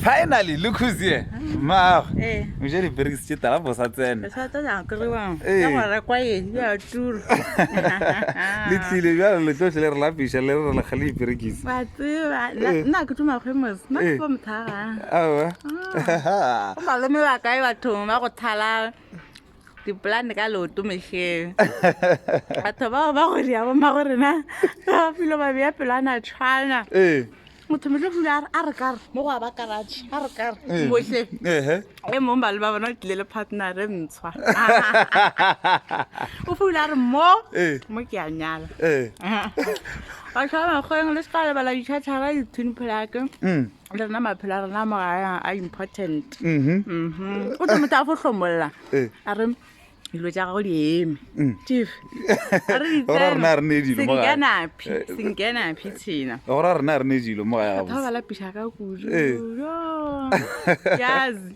Finally, look who's here. Mmago. Eh. O ja diperekisi tše tala bosa tsena. Sa tla ja kry-wang. Eh. Ya go rekwa eng ya turu. Le tlile bjalo le tlohle le re lapiša le re re lekga le diperekisi. Wa tseba nna Eh. nna ke tuma famous. Nna Eh. ke bo mothaga. Aowa. Go malome ba kae bathong ba go thala dipolane ka leoto mehleng. Batho bao ba go dia bo mmago rena ba filo ba bea pelwana tshwana. Ee. Motho mehle filo a re a re ka re mo go a ba garage a re ka re Ee. mohle. Ehe. E mong ba le ba bona o tlile le partner e ntshwa. O file a re mo Ee. mo ke a nyala. Ee. Batho ba makgweng le se ka lebala ditšhatšhara di-tune plug. Mm. Le rena maphelo a rena mo gae a important. Mhm. Mhm. O tlo motho a fo hlomolla. Ee. A re dilo tša gago di eme. Mm. Chief. A re di Gora rena re ne dilo mo gae. Senkenaphi, Eh. senkenaphi thina. Gora rena re ne dilo mo gae Batho ba gabotse. ba lapiša ka kudu. Ee. Yo. Yazi.